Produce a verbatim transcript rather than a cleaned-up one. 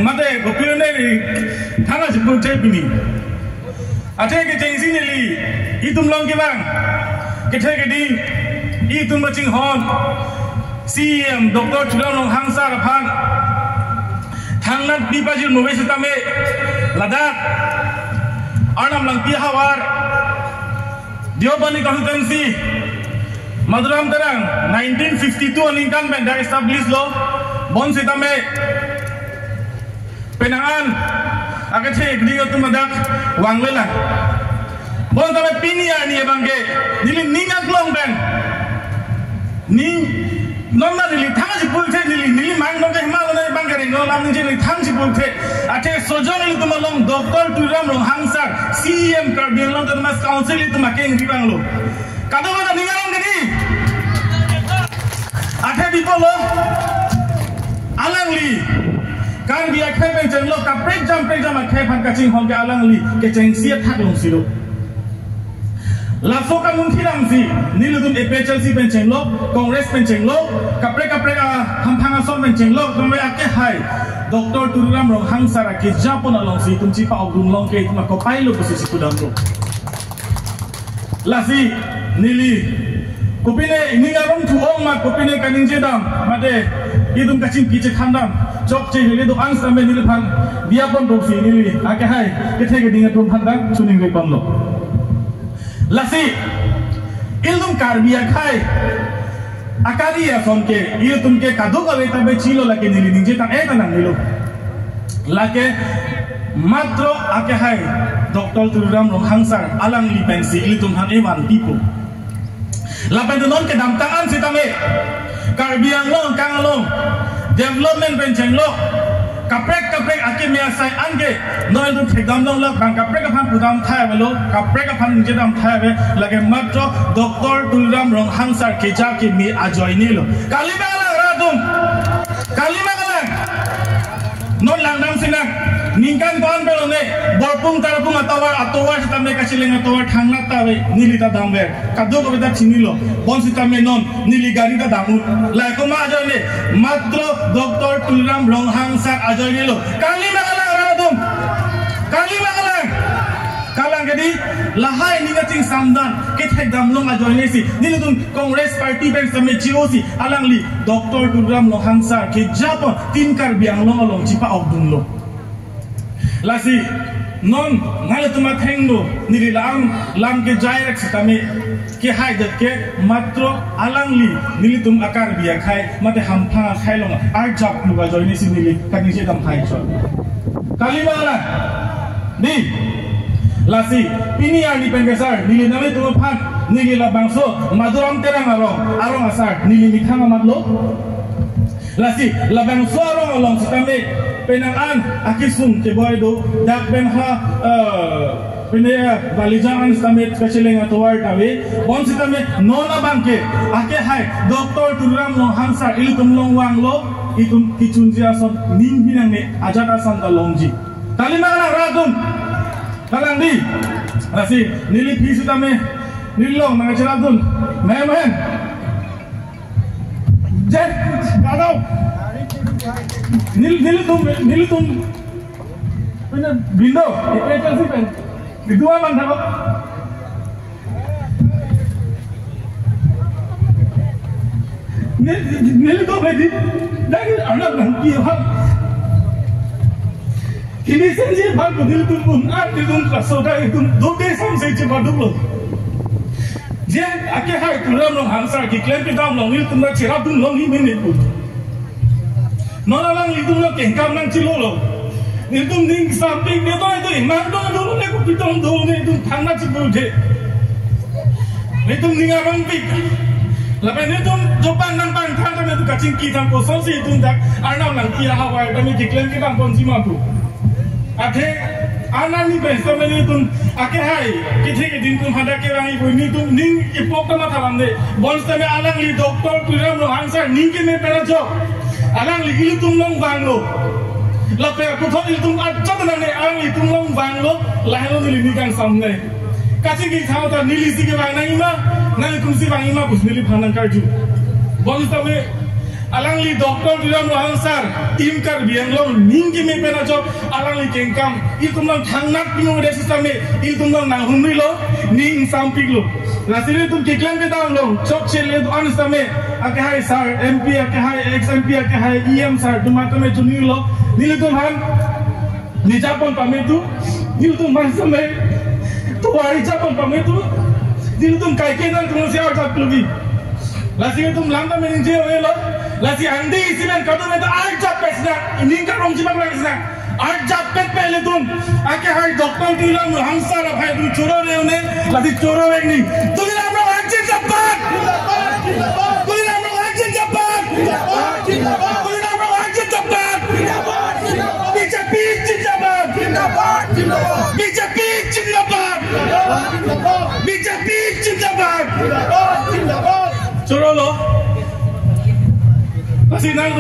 Mate kopi-o ne ri thana si pute pini. Athe kechengsi neli itum along kevang, kethe keding itum kachinghon C E M Doctor Tuliram Ronghang sir aphan thangnat pi pajir move sitame ladak Arnam Langpi ahavar Deopani constituency Madurai Terang nineteen fifty-two aningkan pen dak establish lo, bonsitame penang an akethe keding atum ladak vanglelang. Bonsitame pini arni abangke neli ning aklong pen ning non ma neli thang si pulthe, neli neli mang dong ke ma lo ne bang kering lo lam neli thang si pulthe. Athe sojong ilitum along Doctor Tuliram Ronghang sir C E M Karbi Anglong Autonomous Council itum akeng bibang lo. Kadokave ta ning arong kedi. Athe bipo lo. Alangli Karbi akhei pen chenglo, kaprek jam prek jam akhei aphan kachinghon ke alangli kechengsi athak longsi lo. Laso kamunthi damsi nelitum A P H L C pen chenglo, Congress pen chenglo, kaprek kaprek ahamphang ason pen chenglo, kami akehai Doctor Tuliram Ronghang sir akejapon alongsi itum chipa-okdun long ke itum akopai lo pusi si kudam lo. Lasi neli kopine ning arong thu-ong ma kopine kaningje dam mate itum kachingki chekhan dam chokche hile do-an sitame neliphan diya pon doksi neli akehai kethe keding atum aphan ta choningri ponlo. Lasi ilitum Karbi akhei akari ason ke ilitum ke kadokave ta bechilo, lake neli ningje tang-et ta nangnelo. Lake matro akehai Doctor Tuliram Ronghang sir alangli pensi ilitum aphan evan pipo. Lapen non kedamtang an sitame Karbi Anglong kanglong development pen chenglo, kaprek kaprek akeme asai an ke non itum thekdam longlok, bang kaprek aphan pudam thai avelo, kaprek aphan ningje dam thai ave, lake matro Doctor Tuliram Ronghang sir keja keme ajoine lo. Kali ma kalang rat atum? Kali ma kalang? Non langdam sinang, ningkan ko-an pen lo ne, Borpung Tarpung atovar, atovar sitame kachileng atovar thangnat ta ave, neli ta damver, kadokave ta chinilo, bonsitame non neli gari ta dam-un. Lahai koma ajoine? Matro Doctor Tuliram Ronghang sir ajoine lo. Kali ma kalang rat atum? Kali ma kalang? Kalang kedi. Lahai ning kachingsamdan kethekdam long ajoine si nelitum Congress party pen sitame chi-o si alangli Doctor Tuliram Ronghang sir kejapon tin Karbi Anglong along chipa-okdun lo. Lasi non nanglitum athengno neli lam lam kejai rek sitame kehaidet ke matro alangli nelitum a-Karbi akhei mate hamphang akhei along arjap lo ajoine si neli kaningje dam hai chot. Kali ma kalang? Di. Lasi pini arni pen ke sir, neli nanglitum aphan neli labangso Madurai Terang arong, arong asar neli methang amat lo. Lasi labangso arong along sitame penang an akesung keboi do, dak pen ha, eh, pine Balijan an sitame kachileng atovar ta ave, bonsitame non abangke akehai Doctor Tuliram Ronghang sir ilitum along vanglo, itum kechunji ason ning binang ne ajat ason ta longji. Kali ma kalang rat atum? Kalang di. Lasi neli aphi sitame neli along nangcherapdun. Mem hen. Jen, kadau. Nel-, nelitum, nelitum. Pine bindo, A P H L C pen. Kedua man thabo. Nel-, nelitum hedi. Dagi anak nang ki ha. Kini senji aphan pu nelitum pun, ah, nelitum kasoda itum dote samse chepaduk lo. Je akehai Tuliram Ronghang sir keklem kedam along nelitum ta cherapdun long hi mene pu. Non alanglitum lo kengkam nangchelo lo. Nelitum ning sampik ne to itu imang dong dong ne kopi dong dong ne itum thangna chipudun. Nelitum ning arongpik. Lapen nelitum jopang nangpangthang kami itum kachingki thang kosonsi itum dak Arnam Langpi ahavar kami keklem kedam ponji ma pu. Athe anani pen sitame nelitum akehai kethe keding atum hadak kevang ipu nelitum ning ipok ta matha lam de. Bonsitame alangli Doctor Tuliram Ronghang sir ning keme pen ajok alangli ilitum along vanglo. Lapen puthot ilitum ajat nangne, alanglitum along vanglo, lahelo neli ning kangsam ne. Kachingki thang ta nelisi kevang nangji ma, nanglitumsi vangji ma pusi neliphan nangkarju. Bonsitame Alangli Doctor Tuliram Ronghang sir, Team Karbi Anglong ning keme pen ajok alangli kengkam ilitum along thangnat pino de sitame ilitum along nanghumrilo, ning ingsampiklo. Lasi ilitum keklem kedam along chokche le do-an sitame, akehai sir, M P akehai, ex M P akehai, E M sir atum matame chunilo. Nelitum aphan nijapon pame tu, nelitum aphan sitame tovar ijapon pame tu, nelitum kaike nangtum si arjap klubi. Lasi ilitum lam tame ningje avelo. Lasi andi isi men kadokave ta arjap pes na, ining karong chimak lang sina. Arjap pet pele tum. Akehai Doctor Tuliram Ronghang sir aphai tum choro re une. Lasi choro vek ni. Tuliram Ronghang jindabad. Tuliram Ronghang jindabad. Tuliram Ronghang jindabad. B J P jindabad. B J P jindabad. B J P jindabad. Chorolo. Lasi nang